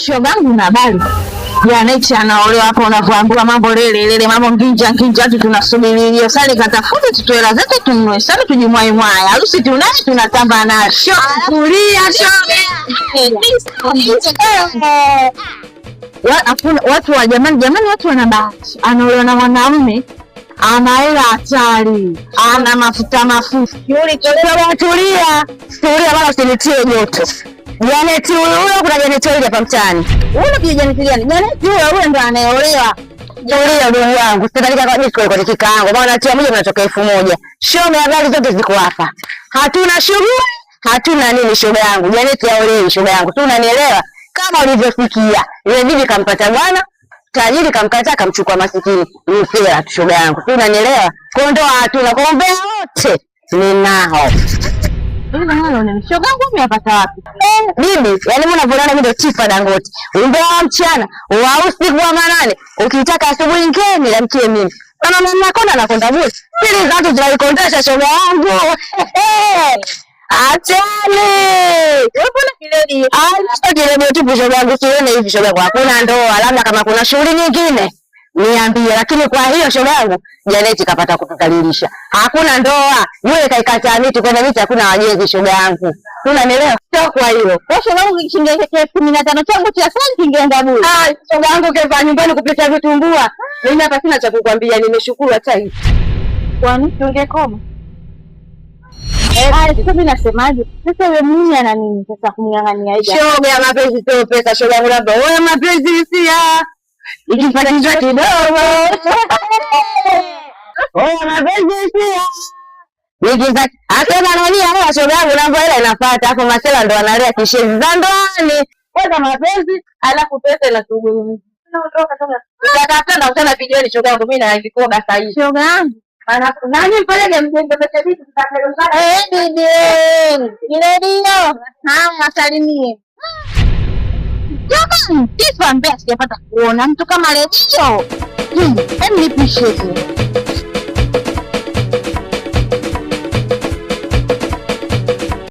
Shogangu na habari. Janeti anaolewa hapo, unavyoambiwa mambo lele lele, mambo nginja nginja, watu tunasubiri hiyo sale, katafute tutoe hela zetu tununue sale, tujimwae mwae, harusi tunayo, tunatamba nayo. Kulia shoga. Watu wa jamani, jamani, watu wana bahati, anaolewa na mwanamume ana hela hatari, ana mafuta mafuta. Tulia, tulia bana, usinitie joto. Janeti huyo huyo, kuna Janeti huyo hapa mtaani. Una pia Janeti gani? Janeti huyo huyo ndo anayeolewa. Tulia ndugu yangu, sitakalika kwa disco kwa kikaango. Bwana tia moja mnatoka 1000. Shoga, habari zote ziko hapa. Hatuna shughuli, hatuna nini shoga yangu. Janeti haolewi shoga yangu. Tu unanielewa? Kama ulivyosikia. Yule bibi kampata bwana, tajiri kamkataa kamchukua masikini. Ni fera tu shoga yangu. Tu unanielewa? Kwa ndoa hatuna, kwa umbea wote ninao. Shogangu umeyapata wapi? Bibi, yani mimi unavyoona mimi ndo chifa Dangote. Umbea wa mchana, wa usiku wa manane, ukitaka asubuhi ngeni lamkie mimi. Kama mama nakonda nakonda bure. Pili za watu tunaikondesha shoga yangu. Achani. Wewe mbona kiledi? Ah, kiledi tu shoga yangu, sione hivi shoga yangu. Hakuna ndoa, labda kama kuna shughuli nyingine niambie, lakini kwa hiyo shoga yangu Janeti kapata kutudhalilisha. Hakuna ndoa, yule kaikataa miti kwenda miti, hakuna wajenzi shoga yangu. Unanielewa? Sio kwa hiyo. Kwa shogangu kishinge 15,000 changu cha sali kingeenda bure. Ah, shoga yangu keva nyumbani kupika vitumbua. Mimi hapa sina cha kukwambia, nimeshukuru hata hivi. Kwani tungekoma? Sasa mimi nasemaje? Sasa wewe mimi ana nini sasa kumng'ang'ania hivi? Shoga ya mapenzi sio pesa, shoga yangu labda wewe mapenzi hisia. Ikifatizwa kidogo. Wewe mapenzi hisia. Nikiza akema nani hela shoga yangu namba hela inafuata, hapo masela ndo analea kishezi za ndoani. Kwanza mapenzi alafu pesa inasugumia. Naondoka kama tutatafuta na kutana vijiweni shoga yangu mimi na vikoba sasa hivi. Shoga yangu. Maana nani mpeleke mjenge pesa vitu tutakelezana. Eh, bibi. Kiledio. Haya, salimie. Jamani, Tifa mbea sijapata kuona mtu kama Redio. Hebu nipishe tu.